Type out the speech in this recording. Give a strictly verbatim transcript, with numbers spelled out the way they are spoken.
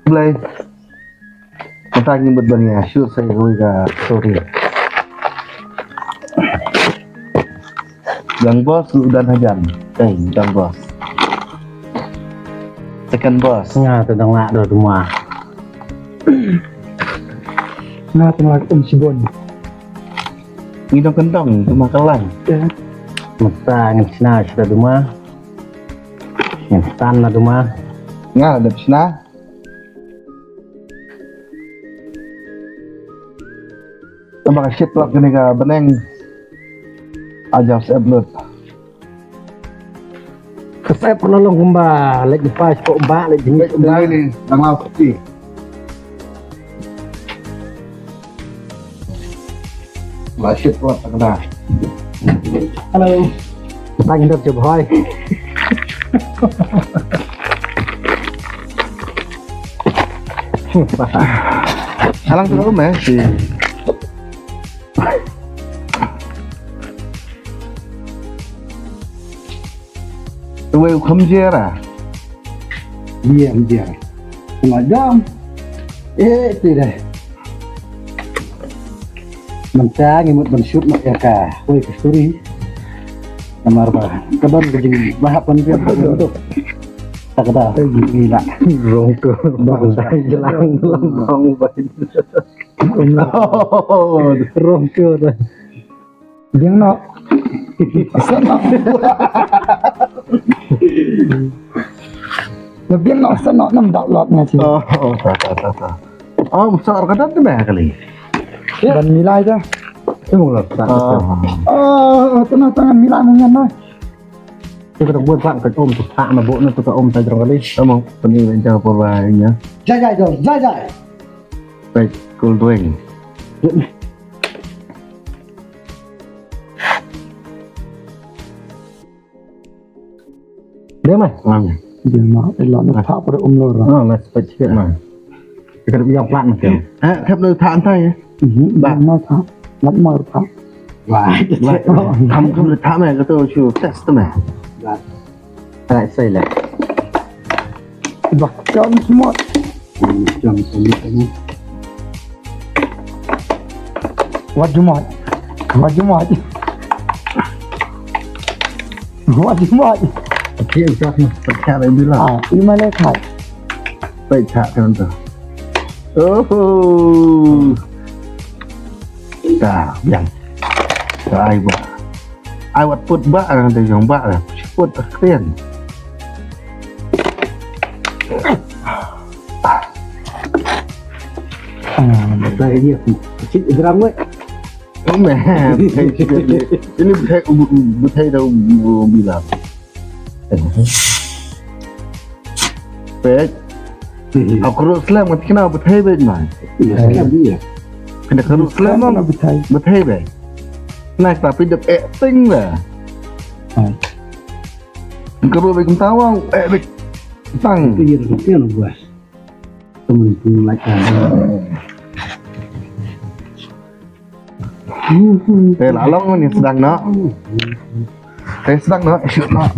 Blei. Mynta ngi mut ban ïa shoot sa ïa kawei ka story. Dang boss, u don hajan. Dang, dang boss. Second boss. Nga te dang lah da duma. Nga te lah um shibun. Ngi dang kyndong duma ka lang. Mynta ngin shna shna duma. Ngin tan na duma. Nga dep shna. Tang ba ka shit tlot kane ka bneng. Ajar sep lut. Ka sep na long kumba lek di pas ko ba lek di. Lek di ni nang lau ti. La shit tlot ta ka da. Hello. Tang dap jub hoi. Alang tu meh si. Wei u kham jera. Iem jera. Kuma dam. Eh, ti dai. Mynta ngi mut ban shoot noh ïa ka. Wei ka story. Namar ba ka don ka jing ba hap ban biang tu. Tak ada. Ngi nak. Rong tu. Bang dai jelang long bang. Rong tu. Biang noh. Sa noh. Biang noh sa noh nam dak lok nga chi. Oh, oh, ta ta ta ta. Oh, sa ka dat ba kali. Ban milai ta. Em lah. Oh, tengah tengah milai mungkin nah. Kita buat pak ke om tu pak na bok na tu ke om ta jrong kali. Emang pening rencana purba nya. Jai jai jai jai. Baik, cool drink. Dei mai. Ngan. Dei mai, ila na thak pada umlor. Ah, na sepet sikit mai. Kita biang plat mai. Eh, thap na thak antai ya. Mhm, ba na thak. Lat mai thak. Wah, tham tham na thak mai kata shu test mai. Ba. Alright, say lah. Bah, jangan semua. Jangan semua ini. What you want? What you want? What you want? Okay, udah nih, percaya bilang. Ah, you mana kai? Baik, tak kan tu. Oh. Dah, biang. Dah, ai buat. Ai wat put ba, ngan te jong ba la. Put ka kren. Ah, ba dia. Cik dram wei. Oh, meh. Ini bethei, bethei dah bilang. Peit. Aku rut slem ngan tikna bethei beit man. Iya, slem iya. Kena ka rut slem man bethei. Bethei beit. Nah, tapi dep acting lah. Ka rut beit kentawang, eh beit tang. Iya, iya, iya, bos. Temen pun like. Te la long ni sdang noh. Te sdang noh, shoot noh.